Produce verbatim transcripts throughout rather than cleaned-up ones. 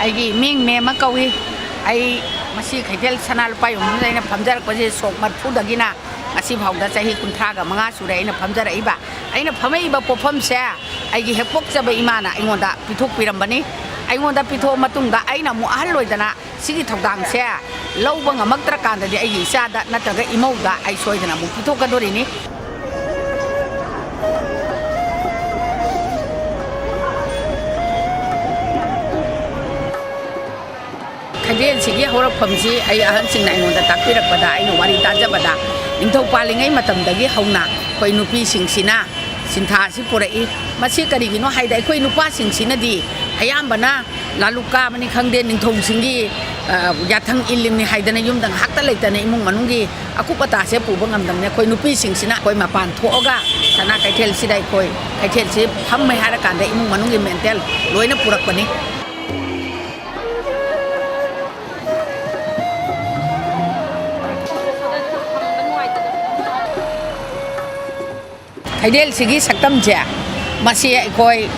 ꯑꯩꯒꯤ ꯃꯤꯡ ꯃꯦꯝꯃ ꯀꯧꯏ꯫ ꯑꯩ ꯃꯁꯤ ꯀꯩꯊꯦꯜ ꯁꯅꯥ ꯂꯨꯄꯥ ꯌꯣꯟꯐꯝꯁꯤꯗ ꯑꯩꯅ ꯐꯝꯖꯔꯛꯄꯁꯦ ꯁꯣꯛ ꯃꯔꯤꯐꯨꯗꯒꯤꯅ ꯉꯁꯤ ꯐꯥꯎꯗ ꯆꯍꯤ ꯀꯨꯟꯊ꯭ꯔꯥꯒ ꯃꯉꯥ ꯁꯨꯔꯦ ꯑꯩꯅ ꯐꯝꯖꯔꯛꯏꯕ꯫ ꯑꯩꯅ ꯐꯝꯃꯛꯏꯕ ꯄꯣꯠꯐꯝꯁꯦ ꯑꯩꯒꯤ ꯍꯦꯛ ꯄꯣꯛꯆꯕ ꯏꯃꯥꯅ ꯑꯩꯉꯣꯟꯗ ꯄꯤꯊꯣꯛꯄꯤꯔꯝꯕꯅꯤ꯫ ꯑꯩꯉꯣꯟꯗ ꯄꯤꯊꯣꯛꯑ ꯃꯇꯨꯡꯗ ꯑꯩꯅ ꯑꯃꯨꯛ ꯑꯍꯜ ꯑꯣꯏꯗꯅ ꯁꯤꯒꯤ ꯊꯧꯗꯥꯡꯁꯦ ꯂꯧꯕ ꯉꯝꯃꯛꯇ꯭ꯔꯀꯥꯟꯗꯗꯤ ꯑꯩꯒꯤ ꯏꯆꯥꯗ ꯅꯠꯇ꯭ꯔꯒ ꯏꯃꯧꯗ ꯑꯩ ꯁꯣꯏꯗꯅ ꯑꯃꯨꯛ ꯄꯤꯊꯣꯛꯀꯗꯣꯔꯤꯅꯤ꯫ ꯈꯩꯗꯦꯜꯁꯤꯒꯤ ꯍꯧꯔꯛꯐꯝꯁꯤ ꯑꯩ ꯑꯍꯟꯁꯤꯡꯅ ꯑꯩꯉꯣꯟꯗ ꯇꯥꯛꯄꯤꯔꯛꯄꯗ, ꯑꯩꯅ ꯋꯥꯔꯤ ꯇꯥꯖꯕꯗ, ꯅꯤꯡꯊꯧ ꯄꯥꯜꯂꯤꯉꯩ ꯃꯇꯝꯗꯒꯤ ꯍꯧꯅ ꯑꯩꯈꯣꯏ ꯅꯨꯄꯤꯁꯤꯡꯁꯤꯅ ꯁꯤꯟꯊꯥ ꯑꯁꯤ ꯄꯨꯔꯛꯏ꯫ ꯃꯁꯤ ꯀꯔꯤꯒꯤꯅꯣ ꯍꯥꯏꯗ, ꯑꯩꯈꯣꯏ ꯅꯨꯄꯥꯁꯤꯡꯁꯤꯅꯗꯤ ꯑꯌꯥꯝꯕꯅ ꯂꯥꯂꯨꯛ ꯀꯥꯕꯅꯤ ꯈꯪꯗꯦ, ꯅꯤꯡꯊꯧꯁꯤꯡꯒꯤ, ꯑ, ꯌꯥꯊꯪ ꯏꯜꯂꯤꯕꯅꯤ ꯍꯥꯏꯗꯅ ꯌꯨꯝꯗ ꯉꯥꯏꯍꯥꯛꯇ ꯂꯩꯇꯅ ꯏꯃꯨꯡ ꯃꯅꯨꯡꯒꯤ ꯑꯀꯨꯞ ꯑꯇꯥꯁꯦ ꯄꯨꯕ ꯉꯝꯗꯕꯅꯤ꯫ ꯑꯩꯈꯣꯏ ꯅꯨꯄꯤꯁꯤꯡꯁꯤꯅ ꯑꯩꯈꯣꯏ ꯃꯄꯥꯟ ꯊꯣꯛꯑꯒ ꯁꯅꯥ ꯀꯩꯊꯦꯜꯁꯤꯗ ꯑꯩꯈꯣꯏ ꯀꯩꯊꯦꯜꯁꯤ ꯐꯝꯃꯦ ꯍꯥꯏꯔꯀꯥꯟꯗ ꯏꯃꯨꯡ ꯃꯅꯨꯡꯒꯤ ꯃꯦꯟꯇꯦꯜ ꯂꯣꯏꯅ ꯄꯨꯔꯛꯄꯅꯤ꯫ ꯈꯩꯗꯦꯜꯁꯤꯒꯤ ꯁꯛꯇꯝꯁꯦ, ꯃꯁꯤ ꯑꯩꯈꯣꯏ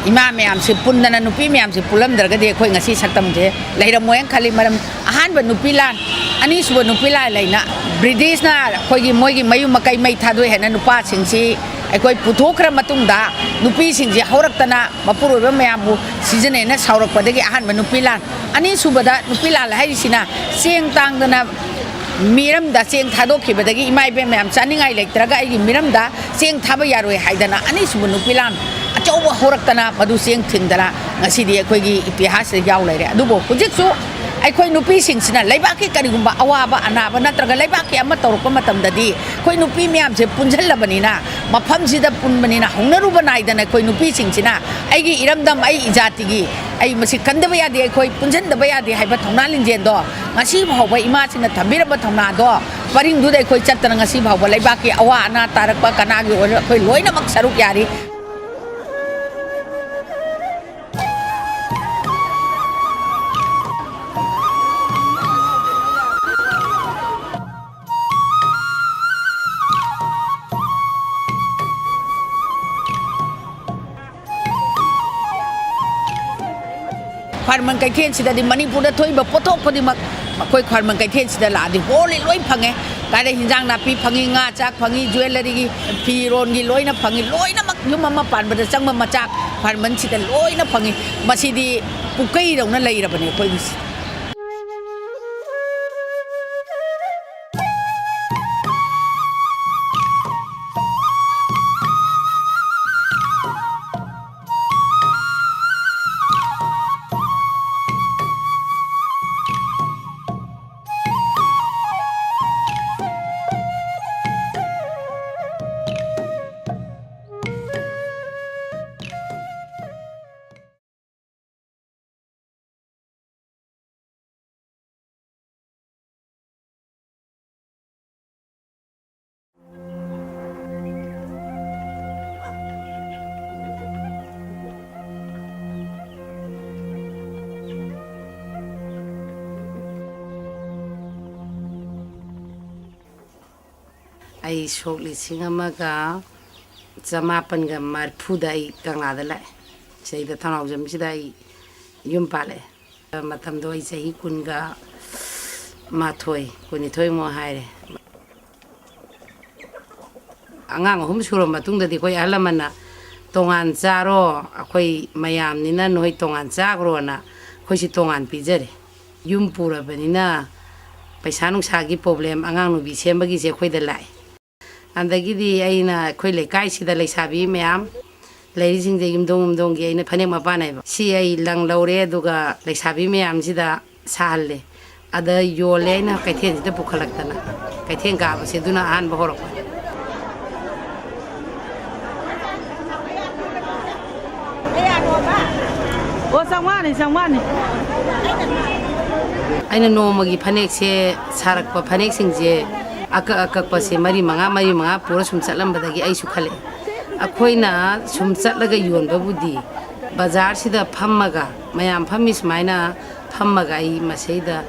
ꯏꯃꯥ ꯃꯌꯥꯝꯁꯤ ꯄꯨꯟꯗꯅ, ꯅꯨꯄꯤ ꯃꯌꯥꯝꯁꯤ ꯄꯨꯜꯂꯝꯗ꯭ꯔꯒꯗꯤ ꯑꯩꯈꯣꯏ ꯉꯁꯤ ꯁꯛꯇꯝꯁꯦ ꯂꯩꯔꯝꯃꯣꯏꯅ ꯈꯜꯂꯤ꯫ ꯃꯔꯝ, ꯑꯍꯥꯟꯕ ꯅꯨꯄꯤ ꯂꯥꯟ, ꯑꯅꯤꯁꯨꯕ ꯅꯨꯄꯤ ꯂꯥꯟ ꯂꯩꯅ ꯕ꯭ꯔꯤꯇꯤꯁꯅ ꯑꯩꯈꯣꯏꯒꯤ ꯃꯣꯏꯒꯤ ꯃꯌꯨꯝ ꯃꯀꯩ ꯃꯩ ꯊꯥꯗꯣꯛꯑꯦ ꯍꯥꯏꯅ ꯅꯨꯄꯥꯁꯤꯡꯁꯤ ꯑꯩꯈꯣꯏ ꯄꯨꯊꯣꯛꯈ꯭ꯔ ꯃꯇꯨꯡꯗ, ꯅꯨꯄꯤꯁꯤꯡꯁꯤ ꯍꯧꯔꯛꯇꯅ ꯃꯄꯨꯔꯣꯏꯕ ꯃꯌꯥꯝꯕꯨ ꯁꯤꯖꯤꯟꯅꯩꯅ ꯁꯥꯎꯔꯛꯄꯗꯒꯤ ꯑꯍꯥꯟꯕ ꯅꯨꯄꯤ ꯂꯥꯟ, ꯑꯅꯤꯁꯨꯕꯗ ꯅꯨꯄꯤ ꯂꯥꯟ ꯍꯥꯏꯔꯤꯁꯤꯅ ꯆꯦꯡ ꯇꯥꯡꯗꯅ ꯃꯤꯔꯝꯗ ꯆꯦꯡ ꯊꯥꯗꯣꯛꯈꯤꯕꯗꯒꯤ ꯏꯃꯥ ꯏꯕꯦꯟ ꯃꯌꯥꯝ ꯆꯥꯅꯤꯡꯉꯥꯏ ꯂꯩꯇ꯭ꯔꯒ ꯑꯩꯒꯤ ꯃꯤꯔꯝꯗ ꯆꯦꯡ ꯊꯥꯕ ꯌꯥꯔꯣꯏ ꯍꯥꯏꯗꯅ ꯑꯅꯤꯁꯨꯕ ꯅꯨꯄꯤ ꯂꯥꯟ ꯑꯆꯧꯕ ꯍꯧꯔꯛꯇꯅ ꯃꯗꯨ ꯆꯦꯡ ꯊꯤꯡꯗꯅ ꯉꯁꯤꯗꯤ ꯑꯩꯈꯣꯏꯒꯤ ꯏꯇꯤꯍꯥꯁꯇ ꯌꯥꯎ ꯂꯩꯔꯦ꯫ ꯑꯗꯨꯕꯨ ꯍꯧꯖꯤꯛꯁꯨ ꯑꯩꯈꯣꯏ ꯅꯨꯄꯤꯁꯤꯡꯁꯤꯅ ꯂꯩꯕꯥꯛꯀꯤ ꯀꯔꯤꯒꯨꯝꯕ ꯑꯋꯥꯕ ꯑꯅꯥꯕ ꯅꯠꯇ꯭ꯔꯒ ꯂꯩꯕꯥꯛꯀꯤ ꯑꯃ ꯇꯧꯔꯛꯄ ꯃꯇꯝꯗꯗꯤ ꯑꯩꯈꯣꯏ ꯅꯨꯄꯤ ꯃꯌꯥꯝꯁꯦ ꯄꯨꯟꯁꯤꯜꯂꯕꯅꯤꯅ, ꯃꯐꯝꯁꯤꯗ ꯄꯨꯟꯕꯅꯤꯅ, ꯍꯧꯅꯔꯨꯕ ꯅꯥꯏꯗꯅ ꯑꯩꯈꯣꯏ ꯅꯨꯄꯤꯁꯤꯡꯁꯤꯅ ꯑꯩꯒꯤ ꯏꯔꯝꯗꯝ, ꯑꯩ ꯏꯖꯥꯇꯤꯒꯤ, ꯑꯩ ꯃꯁꯤ ꯀꯟꯗꯕ ꯌꯥꯗꯦ, ꯑꯩꯈꯣꯏ ꯄꯨꯟꯁꯤꯟꯗꯕ ꯌꯥꯗꯦ ꯍꯥꯏꯕ ꯊꯧꯅꯥ ꯂꯤꯡꯖꯦꯜꯗꯣ ꯉꯁꯤ ꯐꯥꯎꯕ ꯏꯃꯥꯁꯤꯡꯅ ꯊꯝꯕꯤꯔꯝꯕ ꯊꯧꯅꯥꯗꯣ ꯄꯔꯤꯡꯗꯨꯗ ꯑꯩꯈꯣꯏ ꯆꯠꯇꯅ ꯉꯁꯤ ꯐꯥꯎꯕ ꯂꯩꯕꯥꯛꯀꯤ ꯑꯋꯥ ꯑꯅꯥ ꯇꯥꯔꯛꯄ ꯀꯅꯥꯒꯤ ꯑꯣꯏꯔꯣ ꯑꯩꯈꯣꯏ ꯂꯣꯏꯅꯃꯛ ꯁꯔꯨꯛ ꯌꯥꯔꯤ꯫ ꯈ꯭ꯋꯥꯏꯔꯝꯕꯟ ꯀꯩꯊꯦꯜꯁꯤꯗꯗꯤ ꯃꯅꯤꯄꯨꯔꯗ ꯊꯣꯛꯏꯕ ꯄꯣꯠꯊꯣꯛ ꯈꯨꯗꯤꯡꯃꯛ ꯑꯩꯈꯣꯏ ꯈ꯭ꯋꯥꯏꯔꯝꯕꯟ ꯀꯩꯊꯦꯜꯁꯤꯗ ꯂꯥꯛꯑꯗꯤ ꯍꯣꯜꯂꯤ, ꯂꯣꯏ ꯐꯪꯉꯦ꯫ ꯀꯥꯏꯗ ꯍꯤꯟꯖꯥꯡ ꯅꯥꯄꯤ ꯐꯪꯉꯤ, ꯉꯥ ꯆꯥꯛ ꯐꯪꯉꯤ, ꯖ꯭ꯋꯦꯂꯔꯤꯒꯤ, ꯐꯤꯔꯣꯟꯒꯤ ꯂꯣꯏꯅ ꯐꯪꯉꯤ꯫ ꯂꯣꯏꯅꯃꯛ ꯌꯨꯝ ꯑꯃ ꯄꯥꯟꯕꯗ ꯆꯪꯕ ꯃꯆꯥꯛ ꯈ꯭ꯋꯥꯏꯔꯝꯕꯟꯁꯤꯗ ꯂꯣꯏꯅ ꯐꯪꯉꯤ꯫ ꯃꯁꯤꯗꯤ ꯄꯨꯀꯩꯗꯧꯅ ꯂꯩꯔꯕꯅꯤ ꯑꯩꯈꯣꯏꯒꯤꯁꯤ꯫ ꯑꯩ ꯁꯣꯛ ꯂꯤꯁꯤꯡ ꯑꯃꯒ ꯆꯃꯥꯄꯟꯒ ꯃꯔꯤꯐꯨꯗ ꯑꯩ ꯀꯪꯂꯥꯗ ꯂꯥꯛꯑꯦ꯫ ꯁꯤꯗꯩꯗ ꯊꯧꯅꯥꯎꯖꯝꯁꯤꯗ ꯑꯩ ꯌꯨꯝ ꯄꯥꯜꯂꯛꯑꯦ꯫ ꯃꯇꯝꯗꯣ ꯑꯩ ꯆꯍꯤ ꯀꯨꯟꯒ ꯃꯥꯊꯣꯏ, ꯀꯨꯟꯅꯤꯊꯣꯏꯃꯨꯛ ꯍꯥꯏꯔꯦ꯫ ꯑꯉꯥꯡ ꯑꯍꯨꯝ ꯁꯨꯔꯕ ꯃꯇꯨꯡꯗꯗꯤ ꯑꯩꯈꯣꯏ ꯑꯍꯜ ꯂꯃꯟꯅ "ꯇꯣꯉꯥꯟ ꯆꯥꯔꯣ, ꯑꯩꯈꯣꯏ ꯃꯌꯥꯝꯅꯤꯅ ꯅꯣꯏ ꯇꯣꯉꯥꯟ ꯆꯥꯈ꯭ꯔꯣꯅ" ꯑꯩꯈꯣꯏꯁꯤ ꯇꯣꯉꯥꯟ ꯄꯤꯖꯔꯦ꯫ ꯌꯨꯝ ꯄꯨꯔꯕꯅꯤꯅ ꯄꯩꯁꯥ ꯅꯨꯡꯁꯥꯒꯤ ꯄ꯭ꯔꯣꯕ꯭ꯂꯦꯝ ꯑꯉꯥꯡ ꯅꯨꯄꯤ ꯁꯦꯝꯕꯒꯤꯁꯦ ꯑꯩꯈꯣꯏꯗ ꯂꯥꯛꯑꯦ꯫ ꯑꯗꯒꯤꯗꯤ ꯑꯩꯅ ꯑꯩꯈꯣꯏ ꯂꯩꯀꯥꯏꯁꯤꯗ ꯂꯩꯁꯥꯕꯤ ꯃꯌꯥꯝ ꯂꯩꯔꯤꯁꯤꯡꯁꯦ ꯌꯨꯝꯊꯣꯡ ꯌꯨꯝꯊꯣꯡꯒꯤ ꯑꯩꯅ ꯐꯅꯦꯛ ꯃꯄꯥꯟ ꯅꯥꯏꯕ ꯁꯤ ꯑꯩ ꯂꯪ ꯂꯧꯔꯦ, ꯑꯗꯨꯒ ꯂꯩꯁꯥꯕꯤ ꯃꯌꯥꯝꯁꯤꯗ ꯁꯥꯍꯜꯂꯦ꯫ ꯑꯗ ꯌꯣꯜꯂꯦ ꯑꯩꯅ ꯀꯩꯊꯦꯜꯁꯤꯗ ꯄꯨꯈꯠꯂꯛꯇꯅ꯫ ꯀꯩꯊꯦꯜ ꯀꯥꯕꯁꯦ ꯑꯗꯨꯅ ꯑꯍꯥꯟꯕ ꯍꯧꯔꯛꯄꯅꯤ꯫ ꯑꯣ, ꯆꯥꯝꯃꯉꯥꯅꯤ, ꯆꯥꯝꯃꯉꯥꯅꯤ꯫ ꯑꯩꯅ ꯅꯣꯡꯃꯒꯤ ꯐꯅꯦꯛꯁꯦ, ꯁꯥꯔꯛꯄ ꯐꯅꯦꯛꯁꯤꯡꯁꯦ ꯑꯀꯛ ꯑꯀꯛꯄꯁꯦ ꯃꯔꯤ ꯃꯉꯥ, ꯃꯔꯤ ꯃꯉꯥ ꯄꯨꯔ ꯁꯨꯝ ꯆꯠꯂꯝꯕꯗꯒꯤ ꯑꯩꯁꯨ ꯈꯜꯂꯛꯑꯦ, ꯑꯩꯈꯣꯏꯅ ꯁꯨꯝ ꯆꯠꯂꯒ ꯌꯣꯟꯕꯕꯨꯗꯤ ꯕꯖꯥꯔꯁꯤꯗ ꯐꯝꯃꯒ, ꯃꯌꯥꯝ ꯐꯝꯃꯤ ꯁꯨꯃꯥꯏꯅ ꯐꯝꯃꯒ ꯑꯩ ꯃꯁꯩꯗ,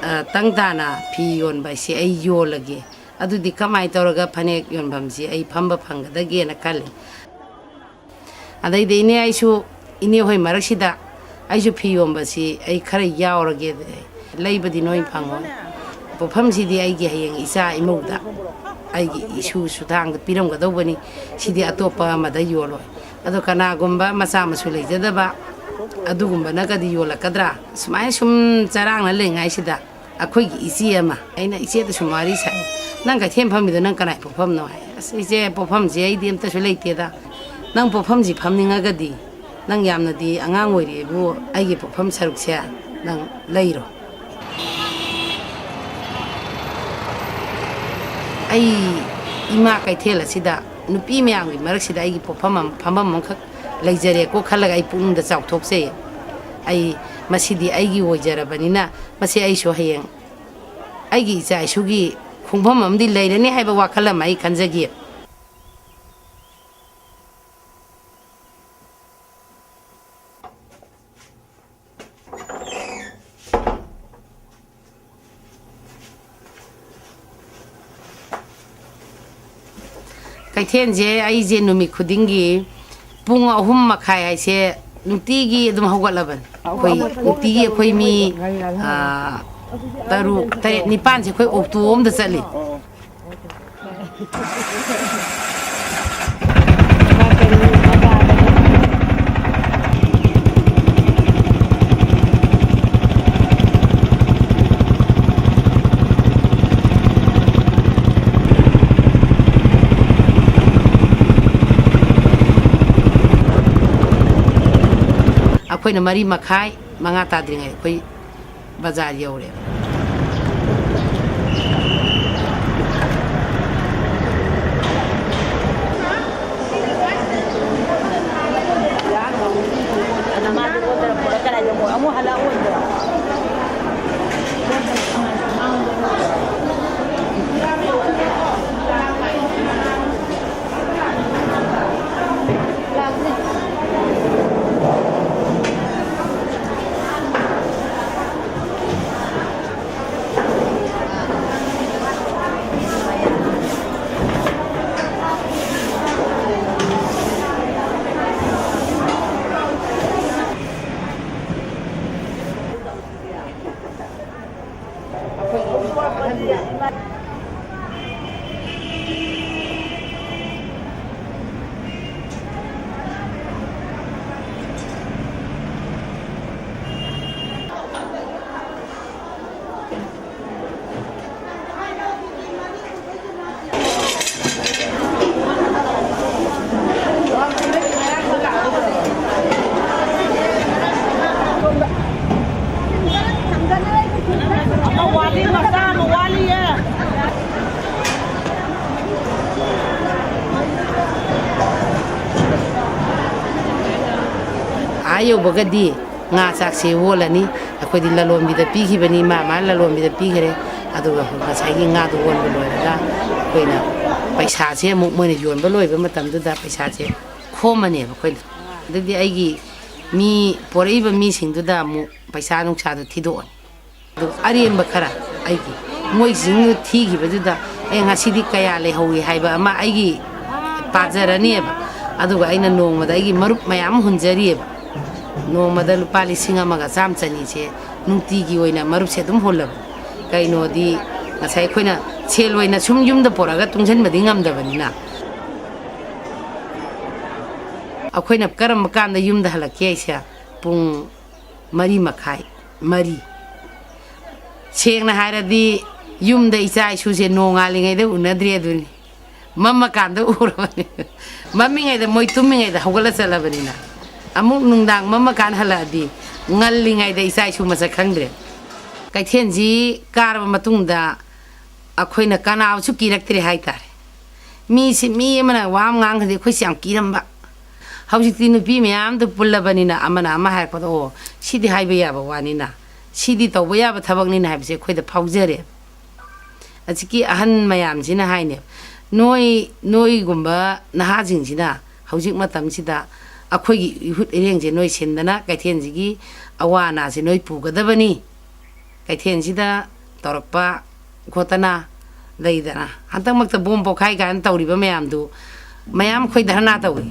ꯑ, ꯇꯪ ꯇꯥꯅ ꯐꯤ ꯌꯣꯟꯕ ꯍꯥꯏꯁꯦ ꯑꯩ ꯌꯣꯜꯂꯒꯦ꯫ ꯑꯗꯨꯗꯤ ꯀꯃꯥꯏꯅ ꯇꯧꯔꯒ ꯐꯅꯦꯛ ꯌꯣꯟꯐꯝꯁꯤ ꯑꯩ ꯐꯝꯕ ꯐꯪꯒꯗꯒꯦꯅ ꯈꯜꯂꯤ꯫ ꯑꯗꯩꯗꯤ ꯏꯅꯦ, ꯑꯩꯁꯨ ꯏꯅꯦ ꯍꯣꯏ ꯃꯔꯛꯁꯤꯗ ꯑꯩꯁꯨ ꯐꯤ ꯌꯣꯟꯕꯁꯤ ꯑꯩ ꯈꯔ ꯌꯥꯎꯔꯒꯦ꯫ ꯂꯩꯕꯗꯤ ꯅꯣꯏ ꯐꯪꯉꯣꯏ꯫ ꯄꯣꯠꯐꯝꯁꯤꯗꯤ ꯑꯩꯒꯤ ꯍꯌꯦꯡ ꯏꯆꯥ ꯏꯃꯧꯗ ꯑꯩꯒꯤ ꯏꯁꯨ ꯁꯨꯊꯥꯡꯗ ꯄꯤꯔꯝꯒꯗꯧꯕꯅꯤ꯫ ꯁꯤꯗꯤ ꯑꯇꯣꯞꯄ ꯑꯃꯗ ꯌꯣꯜꯂꯣꯏ꯫ ꯑꯗꯣ ꯀꯅꯥꯒꯨꯝꯕ ꯃꯆꯥ ꯃꯁꯨ ꯂꯩꯖꯗꯕ ꯑꯗꯨꯒꯨꯝꯕꯅꯒꯗꯤ ꯌꯣꯜꯂꯛꯀꯗ꯭ꯔꯥ? ꯁꯨꯃꯥꯏꯅ ꯁꯨꯝ ꯆꯔꯥꯡꯅ ꯂꯩꯉꯥꯏꯁꯤꯗ ꯑꯩꯈꯣꯏꯒꯤ ꯏꯆꯦ ꯑꯃ, ꯑꯩꯅ ꯏꯆꯦꯗ ꯁꯨꯝ ꯋꯥꯔꯤ ꯁꯥꯏ, "ꯅꯪ ꯀꯩꯊꯦꯜ ꯐꯝꯃꯤꯗꯣ ꯅꯪ ꯀꯅꯥꯏ ꯄꯣꯠꯐꯝꯅꯣ?" ꯍꯥꯏ꯫ "ꯑꯁ ꯏꯆꯦ, ꯄꯣꯠꯐꯝꯁꯦ ꯑꯩꯗꯤ ꯑꯝꯇꯁꯨ ꯂꯩꯇꯦꯗ꯫ ꯅꯪ ꯄꯣꯠꯐꯝꯁꯤ ꯐꯝꯅꯤꯡꯉꯒꯗꯤ, ꯅꯪ ꯌꯥꯝꯅꯗꯤ ꯑꯉꯥꯡ ꯑꯣꯏꯔꯤꯕꯨ, ꯑꯩꯒꯤ ꯄꯣꯠꯐꯝ ꯁꯔꯨꯛꯁꯦ ꯅꯪ ꯂꯩꯔꯣ꯫" ꯑꯩ ꯏꯃꯥ ꯀꯩꯊꯦꯜ ꯑꯁꯤꯗ ꯅꯨꯄꯤ ꯃꯌꯥꯝꯒꯤ ꯃꯔꯛꯁꯤꯗ ꯑꯩꯒꯤ ꯄꯣꯠꯐꯝ ꯑꯃ, ꯐꯝꯐꯝ ꯑꯃꯈꯛ ꯂꯩꯖꯔꯦꯀꯣ ꯈꯜꯂꯒ ꯑꯩ ꯄꯨꯛꯅꯤꯡꯗ ꯆꯥꯎꯊꯣꯛꯆꯩ꯫ ꯑꯩ, ꯃꯁꯤꯗꯤ ꯑꯩꯒꯤ ꯑꯣꯏꯖꯔꯕꯅꯤꯅ, ꯃꯁꯤ ꯑꯩꯁꯨ ꯍꯌꯦꯡ ꯑꯩꯒꯤ ꯏꯆꯥ ꯏꯁꯨꯒꯤ ꯈꯣꯡꯐꯝ ꯑꯃꯗꯤ ꯂꯩꯔꯅꯤ ꯍꯥꯏꯕ ꯋꯥꯈꯜ ꯑꯃ ꯑꯩ ꯈꯟꯖꯈꯤ꯫ ꯀꯩꯊꯦꯜꯁꯦ ꯑꯩꯁꯦ ꯅꯨꯃꯤꯠ ꯈꯨꯗꯤꯡꯒꯤ ꯄꯨꯡ ꯑꯍꯨꯝ ꯃꯈꯥꯏ ꯍꯥꯏꯁꯦ ꯅꯨꯡꯇꯤꯒꯤ ꯑꯗꯨꯝ ꯍꯧꯒꯠꯂꯕꯅꯤ꯫ ꯑꯩꯈꯣꯏ ꯅꯨꯡꯇꯤꯒꯤ ꯑꯩꯈꯣꯏ ꯃꯤ, ꯑꯥ, ꯇꯔꯨꯛ, ꯇꯔꯦꯠ, ꯅꯤꯄꯥꯟꯁꯦ ꯑꯩꯈꯣꯏ ꯑꯣꯛꯇꯣ ꯑꯃꯗ ꯆꯠꯂꯤ꯫ ꯑꯩꯈꯣꯏꯅ ꯃꯔꯤ ꯃꯈꯥꯏ, ꯃꯉꯥ ꯇꯥꯗ꯭ꯔꯤꯉꯩ ꯑꯩꯈꯣꯏ ꯕꯖꯥꯔ ꯌꯧꯔꯦ꯫ ꯑꯥ ꯌꯧꯕꯒꯗꯤ ꯉꯥ ꯆꯥꯛꯁꯦ ꯑꯣꯜꯂꯅꯤ꯫ ꯑꯩꯈꯣꯏꯗꯤ ꯂꯂꯣꯟꯕꯤꯗ ꯄꯤꯈꯤꯕꯅꯤ, ꯃꯥ ꯃꯥꯅ ꯂꯂꯣꯟꯕꯤꯗ ꯄꯤꯈ꯭ꯔꯦ꯫ ꯑꯗꯨꯒ ꯉꯁꯥꯏꯒꯤ ꯉꯥꯗꯨ ꯑꯣꯟꯕ ꯂꯣꯏꯔꯒ ꯑꯩꯈꯣꯏꯅ ꯄꯩꯁꯥꯁꯦ ꯑꯃꯨꯛ ꯃꯣꯏꯅ ꯌꯣꯟꯕ ꯂꯣꯏꯕ ꯃꯇꯝꯗꯨꯗ ꯄꯩꯁꯥꯁꯦ ꯈꯣꯝꯃꯅꯦꯕ ꯑꯩꯈꯣꯏꯅ꯫ ꯑꯗꯨꯗꯤ ꯑꯩꯒꯤ ꯃꯤ ꯄꯣꯔꯛꯏꯕ ꯃꯤꯁꯤꯡꯗꯨꯗ ꯑꯃꯨꯛ ꯄꯩꯁꯥ ꯅꯨꯡꯁꯥꯗꯣ ꯊꯤꯗꯣꯛꯑꯅꯤ꯫ ꯑꯗꯨ ꯑꯔꯦꯝꯕ ꯈꯔ ꯑꯩꯒꯤ ꯃꯣꯏꯁꯤꯡꯗꯨ ꯊꯤꯈꯤꯕꯗꯨꯗ ꯑꯦ, ꯉꯁꯤꯗꯤ ꯀꯌꯥ ꯂꯩꯍꯧꯏ ꯍꯥꯏꯕ ꯑꯃ ꯑꯩꯒꯤ ꯄꯥꯖꯔꯅꯤꯕ꯫ ꯑꯗꯨꯒ ꯑꯩꯅ ꯅꯣꯡꯃꯗ ꯑꯩꯒꯤ ꯃꯔꯨꯞ ꯃꯌꯥꯝ ꯍꯨꯟꯖꯔꯤꯑꯕ꯫ ꯅꯣꯡꯃꯗ ꯂꯨꯄꯥ ꯂꯤꯁꯤꯡ ꯑꯃꯒ ꯆꯥꯝ ꯆꯅꯤꯁꯦ ꯅꯨꯡꯇꯤꯒꯤ ꯑꯣꯏꯅ ꯃꯔꯨꯞꯁꯦ ꯑꯗꯨꯝ ꯍꯨꯜꯂꯕ꯫ ꯀꯩꯅꯣꯗꯤ ꯉꯁꯥꯏ ꯑꯩꯈꯣꯏꯅ ꯁꯦꯜ ꯑꯣꯏꯅ ꯁꯨꯝ ꯌꯨꯝꯗ ꯄꯨꯔꯛꯑꯒ ꯇꯨꯡꯁꯤꯟꯕꯗꯤ ꯉꯝꯗꯕꯅꯤꯅ꯫ ꯑꯩꯈꯣꯏꯅ ꯀꯔꯝꯕ ꯀꯥꯟꯗ ꯌꯨꯝꯗ ꯍꯜꯂꯛꯀꯦ ꯍꯥꯏꯁꯦ ꯄꯨꯡ ꯃꯔꯤ ꯃꯈꯥꯏ, ꯃꯔꯤ꯫ ꯁꯦꯡꯅ ꯍꯥꯏꯔꯗꯤ ꯌꯨꯝꯗ ꯏꯆꯥ ꯏꯁꯨꯁꯦ ꯅꯣꯡꯉꯥꯜꯂꯤꯉꯩꯗ ꯎꯅꯗ꯭ꯔꯦ ꯑꯗꯨꯅꯤ꯫ ꯃꯝꯃꯀꯥꯟꯗ ꯎꯔꯕꯅꯤ꯫ ꯃꯝꯃꯤꯉꯩꯗ ꯃꯣꯏ ꯇꯨꯝꯃꯤꯉꯩꯗ ꯍꯧꯒꯠꯂ ꯆꯠꯂꯕꯅꯤꯅ꯫ ꯑꯃꯨꯛ ꯅꯨꯡꯗꯥꯡ ꯃꯝꯃꯀꯥꯟ ꯍꯜꯂꯛꯑꯗꯤ ꯉꯜꯂꯤꯉꯩꯗ ꯏꯆꯥ ꯏꯁꯨ ꯃꯁꯛ ꯈꯪꯗ꯭ꯔꯦ꯫ ꯀꯩꯊꯦꯜꯁꯤ ꯀꯥꯔꯕ ꯃꯇꯨꯡꯗ ꯑꯩꯈꯣꯏꯅ ꯀꯅꯥꯕꯨꯁꯨ ꯀꯤꯔꯛꯇ꯭ꯔꯦ ꯍꯥꯏꯇꯥꯔꯦ꯫ ꯃꯤꯁꯤ, ꯃꯤ ꯑꯃꯅ ꯋꯥ ꯑꯃ ꯉꯥꯡꯈ꯭ꯔꯗꯤ ꯑꯩꯈꯣꯏꯁꯦ ꯌꯥꯝ ꯀꯤꯔꯝꯕ꯫ ꯍꯧꯖꯤꯛꯇꯤ ꯅꯨꯄꯤ ꯃꯌꯥꯝꯗꯨ ꯄꯨꯜꯂꯕꯅꯤꯅ ꯑꯃꯅ ꯑꯃ ꯍꯥꯏꯔꯛꯄꯗ, "ꯑꯣ, ꯁꯤꯗꯤ ꯍꯥꯏꯕ ꯌꯥꯕ ꯋꯥꯅꯤꯅ, ꯁꯤꯗꯤ ꯇꯧꯕ ꯌꯥꯕ ꯊꯕꯛꯅꯤꯅ" ꯍꯥꯏꯕꯁꯦ ꯑꯩꯈꯣꯏꯗ ꯐꯥꯎꯖꯔꯦ꯫ ꯍꯧꯖꯤꯛꯀꯤ ꯑꯍꯟ ꯃꯌꯥꯝꯁꯤꯅ ꯍꯥꯏꯅꯦ, "ꯅꯣꯏ, ꯅꯣꯏꯒꯨꯝꯕ ꯅꯍꯥꯁꯤꯡꯁꯤꯅ ꯍꯧꯖꯤꯛ ꯃꯇꯝꯁꯤꯗ ꯑꯩꯈꯣꯏꯒꯤ ꯏꯍꯨꯠ ꯏꯔꯦꯡꯁꯦ ꯅꯣꯏ ꯁꯤꯟꯗꯅ ꯀꯩꯊꯦꯜꯁꯤꯒꯤ ꯑꯋꯥ ꯑꯅꯥꯁꯦ ꯅꯣꯏ ꯄꯨꯒꯗꯕꯅꯤ꯫ ꯀꯩꯊꯦꯜꯁꯤꯗ ꯇꯧꯔꯛꯄ ꯈꯣꯠꯇꯅ ꯂꯩꯗꯅ, ꯍꯟꯗꯛꯃꯛꯇ ꯕꯣꯝ ꯄꯣꯈꯥꯏ ꯀꯥꯏꯅ ꯇꯧꯔꯤꯕ ꯃꯌꯥꯝꯗꯨ, ꯃꯌꯥꯝ ꯑꯩꯈꯣꯏ ꯙꯔꯅꯥ ꯇꯧꯏ"꯫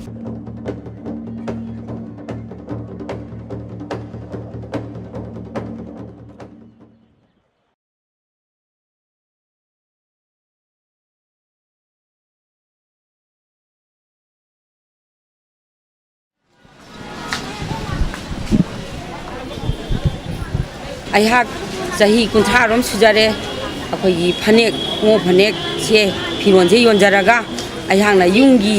ꯑꯩꯍꯥꯛ ꯆꯍꯤ ꯀꯨꯟꯊ꯭ꯔꯥ ꯔꯣꯝ ꯁꯨꯖꯔꯦ꯫ ꯑꯩꯈꯣꯏꯒꯤ ꯐꯅꯦꯛ, ꯈꯣꯡꯎꯞ ꯐꯅꯦꯛꯁꯦ, ꯐꯤꯔꯣꯟꯁꯦ ꯌꯣꯟꯖꯔꯒ ꯑꯩꯍꯥꯛꯅ ꯌꯨꯝꯒꯤ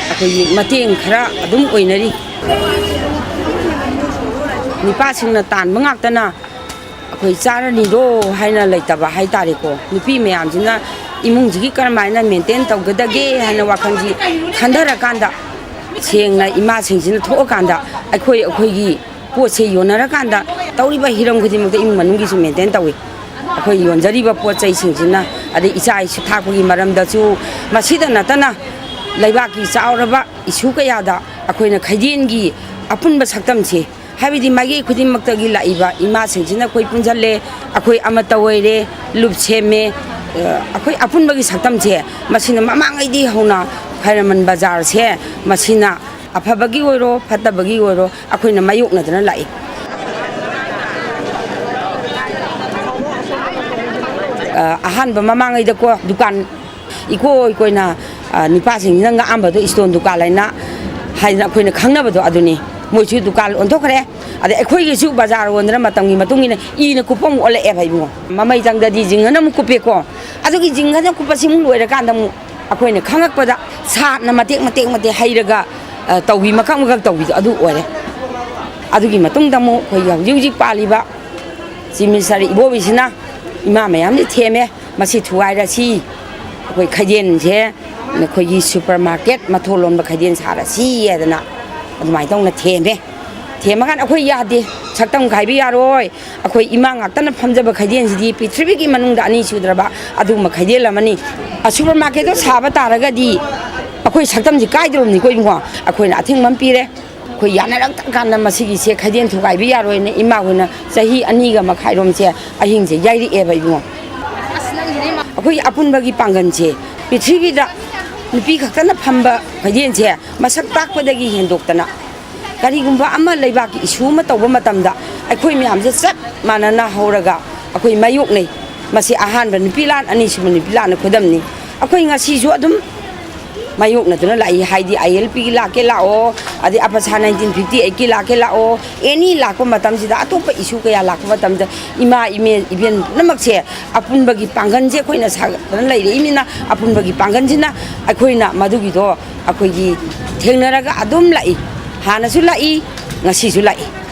ꯑꯩꯈꯣꯏꯒꯤ ꯃꯇꯦꯡ ꯈꯔ ꯑꯗꯨꯝ ꯑꯣꯏꯅꯔꯤ꯫ ꯅꯨꯄꯥꯁꯤꯡꯅ ꯇꯥꯟꯕ ꯉꯥꯛꯇꯅ ꯑꯩꯈꯣꯏ ꯆꯥꯔꯅꯤꯗꯣ ꯍꯥꯏꯅ ꯂꯩꯇꯕ ꯍꯥꯏꯇꯥꯔꯦꯀꯣ꯫ ꯅꯨꯄꯤ ꯃꯌꯥꯝꯁꯤꯅ ꯏꯃꯨꯡꯁꯤꯒꯤ ꯀꯔꯝꯍꯥꯏꯅ ꯃꯦꯟꯇꯦꯟ ꯇꯧꯒꯗꯒꯦ ꯍꯥꯏꯅ ꯋꯥꯈꯜꯁꯤ ꯈꯟꯊꯔꯀꯥꯟꯗ, ꯁꯦꯡꯅ ꯏꯃꯥꯁꯤꯡꯁꯤꯅ ꯊꯣꯛꯑꯀꯥꯟꯗ ꯑꯩꯈꯣꯏ ꯑꯩꯈꯣꯏꯒꯤ ꯄꯣꯠꯁꯦ ꯌꯣꯟꯅꯔꯀꯥꯟꯗ ꯇꯧꯔꯤꯕ ꯍꯤꯔꯝ ꯈꯨꯗꯤꯡꯃꯛꯇ ꯏꯃꯨꯡ ꯃꯅꯨꯡꯒꯤꯁꯨ ꯃꯦꯟꯇꯦꯟ ꯇꯧꯏ꯫ ꯑꯩꯈꯣꯏ ꯌꯣꯟꯖꯔꯤꯕ ꯄꯣꯠ ꯆꯩꯁꯤꯡꯁꯤꯅ, ꯑꯗꯩ ꯏꯆꯥ ꯏꯁꯨ ꯊꯥꯛꯄꯒꯤ ꯃꯔꯝꯗꯁꯨ, ꯃꯁꯤꯗ ꯅꯠꯇꯅ ꯂꯩꯕꯥꯛꯀꯤ ꯆꯥꯎꯔꯕ ꯏꯁꯨ ꯀꯌꯥꯗ ꯑꯩꯈꯣꯏꯅ ꯈꯩꯗꯦꯟꯒꯤ ꯑꯄꯨꯟꯕ ꯁꯛꯇꯝꯁꯦ, ꯍꯥꯏꯕꯗꯤ ꯃꯥꯏꯀꯩ ꯈꯨꯗꯤꯡꯃꯛꯇꯒꯤ ꯂꯥꯛꯏꯕ ꯏꯃꯥꯁꯤꯡꯁꯤꯅ ꯑꯩꯈꯣꯏ ꯄꯨꯟꯁꯤꯜꯂꯦ, ꯑꯩꯈꯣꯏ ꯑꯃꯠꯇ ꯑꯣꯏꯔꯦ, ꯂꯨꯞ ꯁꯦꯝꯃꯦ꯫ ꯑ, ꯑꯩꯈꯣꯏ ꯑꯄꯨꯟꯕꯒꯤ ꯁꯛꯇꯝꯁꯦ, ꯃꯁꯤꯅ ꯃꯃꯥꯡꯉꯩꯗꯤ ꯍꯧꯅ ꯈ꯭ꯋꯥꯏꯔꯝꯕꯟ ꯕꯖꯥꯔꯁꯦ, ꯃꯁꯤꯅ ꯑꯐꯕꯒꯤ ꯑꯣꯏꯔꯣ, ꯐꯠꯇꯕꯒꯤ ꯑꯣꯏꯔꯣ, ꯑꯩꯈꯣꯏꯅ ꯃꯥꯌꯣꯛꯅꯗꯅ ꯂꯥꯛꯏ꯫ ꯑ, ꯑꯍꯥꯟꯕ ꯃꯃꯥꯡꯉꯩꯗꯀꯣ, ꯗꯨꯀꯥꯟ ꯏꯀꯣꯏ ꯀꯣꯏꯅ, ꯑ, ꯅꯨꯄꯥꯁꯤꯡꯁꯤꯅ ꯉꯥꯛꯑꯝꯕꯗꯣ ꯏꯁꯇꯣꯟ ꯗꯨꯀꯥꯟ ꯍꯥꯏꯅ, ꯍꯥꯏꯅ ꯑꯩꯈꯣꯏꯅ ꯈꯪꯅꯕꯗꯣ ꯑꯗꯨꯅꯤ꯫ ꯃꯣꯏꯁꯨ ꯗꯨꯀꯥꯟ ꯑꯣꯟꯊꯣꯛꯈ꯭ꯔꯦ꯫ ꯑꯗꯩ ꯑꯩꯈꯣꯏꯒꯤꯁꯨ ꯕꯖꯥꯔ ꯑꯣꯟꯗꯅ ꯃꯇꯝꯒꯤ ꯃꯇꯨꯡ ꯏꯟꯅ ꯏꯅ ꯀꯨꯞꯄ ꯑꯃꯨꯛ ꯑꯣꯜꯂꯛꯑꯦꯕ ꯏꯕꯨꯡꯉꯣ꯫ ꯃꯃꯩ ꯆꯪꯗꯗꯤ ꯖꯤꯡꯒꯅ ꯑꯃꯨꯛ ꯀꯨꯞꯄꯦꯀꯣ꯫ ꯑꯗꯨꯒꯤ ꯖꯤꯡꯒꯅ ꯀꯨꯞꯄꯁꯤ ꯑꯃꯨꯛ ꯂꯣꯏꯔꯀꯥꯟꯗ ꯑꯃꯨꯛ ꯑꯩꯈꯣꯏꯅ ꯈꯪꯉꯛꯄꯗ ꯁꯥꯠꯅ ꯃꯇꯦꯛ ꯃꯇꯦꯛ ꯃꯇꯦꯛ ꯍꯩꯔꯒ, ꯑ, ꯇꯧꯕꯤ, ꯃꯀꯛ ꯃꯀꯛ ꯇꯧꯕꯤꯗꯣ ꯑꯗꯨ ꯑꯣꯏꯔꯦ꯫ ꯑꯗꯨꯒꯤ ꯃꯇꯨꯡꯗ ꯑꯃꯨꯛ ꯑꯩꯈꯣꯏꯒꯤ ꯍꯧꯖꯤꯛ ꯍꯧꯖꯤꯛ ꯄꯥꯜꯂꯤꯕ ꯆꯤꯞ ꯃꯤꯅꯤꯁꯇꯔ ꯏꯕꯣꯕꯤꯁꯤꯅ ꯏꯃꯥ ꯃꯌꯥꯝꯁꯦ ꯊꯦꯝꯃꯦ, "ꯃꯁꯤ ꯊꯨꯒꯥꯏꯔꯁꯤ, ꯑꯩꯈꯣꯏ ꯈꯩꯗꯦꯟꯁꯦ ꯑꯩꯈꯣꯏꯒꯤ ꯁꯨꯄꯔ ꯃꯥꯔꯀꯦꯠ ꯃꯊꯣꯜ ꯂꯣꯟꯕ ꯈꯩꯗꯦꯟ ꯁꯥꯔꯁꯤ" ꯍꯥꯏꯗꯅ ꯑꯗꯨꯃꯥꯏꯅ ꯇꯧꯅ ꯊꯦꯝꯃꯦ꯫ ꯊꯦꯝꯃꯀꯥꯟꯗ ꯑꯩꯈꯣꯏ ꯌꯥꯗꯦ, ꯁꯛꯇꯝ ꯈꯥꯏꯕ ꯌꯥꯔꯣꯏ, ꯑꯩꯈꯣꯏ ꯏꯃꯥ ꯉꯥꯛꯇꯅ ꯐꯝꯖꯕ ꯈꯩꯗꯦꯟꯁꯤꯗꯤ ꯄ꯭ꯔꯤꯊꯤꯕꯤꯒꯤ ꯃꯅꯨꯡꯗ ꯑꯅꯤ ꯁꯨꯗ꯭ꯔꯕ ꯑꯗꯨꯒꯨꯝꯕ ꯈꯩꯗꯦꯟ ꯑꯃꯅꯤ꯫ ꯑ, ꯁꯨꯄꯔ ꯃꯥꯔꯀꯦꯠꯇꯣ ꯁꯥꯕ ꯇꯥꯔꯒꯗꯤ ꯑꯩꯈꯣꯏ ꯁꯛꯇꯝꯁꯤ ꯀꯥꯏꯗꯧꯔꯕꯅꯤꯀꯣ ꯏꯕꯨꯡꯉꯣ꯫ ꯑꯩꯈꯣꯏꯅ ꯑꯊꯤꯡꯕ ꯑꯃ ꯄꯤꯔꯦ꯫ ꯑꯩꯈꯣꯏ ꯌꯥꯅꯔꯛꯇ ꯀꯥꯟꯗ ꯃꯁꯤꯒꯤꯁꯦ ꯈꯩꯗꯦꯟ ꯊꯨꯒꯥꯏꯕ ꯌꯥꯔꯣꯏꯅ ꯏꯃꯥ ꯍꯣꯏꯅ ꯆꯍꯤ ꯑꯅꯤꯒ ꯃꯈꯥꯏꯔꯣꯝꯁꯦ ꯑꯍꯤꯡꯁꯦ ꯌꯥꯏꯔꯛꯑꯦꯕ ꯏꯕꯨꯡꯉꯣ꯫ ꯑꯩꯈꯣꯏꯒꯤ ꯑꯄꯨꯟꯕꯒꯤ ꯄꯥꯡꯒꯜꯁꯦ ꯄ꯭ꯔꯤꯊꯤꯕꯤꯗ ꯅꯨꯄꯤ ꯈꯛꯇꯅ ꯐꯝꯕ ꯈꯩꯗꯦꯟꯁꯦ ꯃꯁꯛ ꯇꯥꯛꯄꯗꯒꯤ ꯍꯦꯟꯗꯣꯛꯇꯅ ꯀꯔꯤꯒꯨꯝꯕ ꯑꯃ ꯂꯩꯕꯥꯛꯀꯤ ꯏꯁꯨ ꯑꯃ ꯇꯧꯕ ꯃꯇꯝꯗ ꯑꯩꯈꯣꯏ ꯃꯌꯥꯝꯁꯦ ꯆꯞ ꯃꯥꯟꯅꯅ ꯍꯧꯔꯒ ꯑꯩꯈꯣꯏ ꯃꯥꯌꯣꯛꯅꯩ꯫ ꯃꯁꯤ ꯑꯍꯥꯟꯕ ꯅꯨꯄꯤ ꯂꯥꯟ, ꯑꯅꯤꯁꯨꯕ ꯅꯨꯄꯤ ꯂꯥꯟꯅ ꯈꯨꯗꯝꯅꯤ꯫ ꯑꯩꯈꯣꯏ ꯉꯁꯤꯁꯨ ꯑꯗꯨꯝ ꯃꯥꯌꯣꯛꯅꯗꯨꯅ ꯂꯥꯛꯏ꯫ ꯍꯥꯏꯗꯤ, ꯑꯥꯏ ꯑꯦꯜ ꯄꯤꯒꯤ ꯂꯥꯛꯀꯦ ꯂꯥꯛꯑꯣ, ꯑꯗꯩ ꯑꯐꯁꯥ ꯅꯥꯏꯟꯇꯤꯟ ꯐꯤꯐꯇꯤ ꯑꯩꯠꯀꯤ ꯂꯥꯛꯀꯦ ꯂꯥꯛꯑꯣ, ꯑꯦꯅꯤ ꯂꯥꯛꯄ ꯃꯇꯝꯁꯤꯗ, ꯑꯇꯣꯞꯄ ꯏꯁꯨ ꯀꯌꯥ ꯂꯥꯛꯄ ꯃꯇꯝꯗ, ꯏꯃꯥ, ꯏꯃꯦ, ꯏꯕꯦꯟ ꯄꯨꯝꯅꯃꯛꯁꯦ, ꯑꯄꯨꯟꯕꯒꯤ ꯄꯥꯡꯒꯜꯁꯦ ꯑꯩꯈꯣꯏꯅ ꯁꯥꯒꯠꯇꯅ ꯂꯩꯔꯛꯏꯅꯤꯅ, ꯑꯄꯨꯟꯕꯒꯤ ꯄꯥꯡꯒꯜꯁꯤꯅ ꯑꯩꯈꯣꯏꯅ ꯃꯗꯨꯒꯤꯗꯣ ꯑꯩꯈꯣꯏꯒꯤ ꯊꯦꯡꯅꯔꯒ ꯑꯗꯨꯝ ꯂꯥꯛꯏ꯫ ꯍꯥꯟꯅꯁꯨ ꯂꯥꯛꯏ, ꯉꯁꯤꯁꯨ ꯂꯥꯛꯏ꯫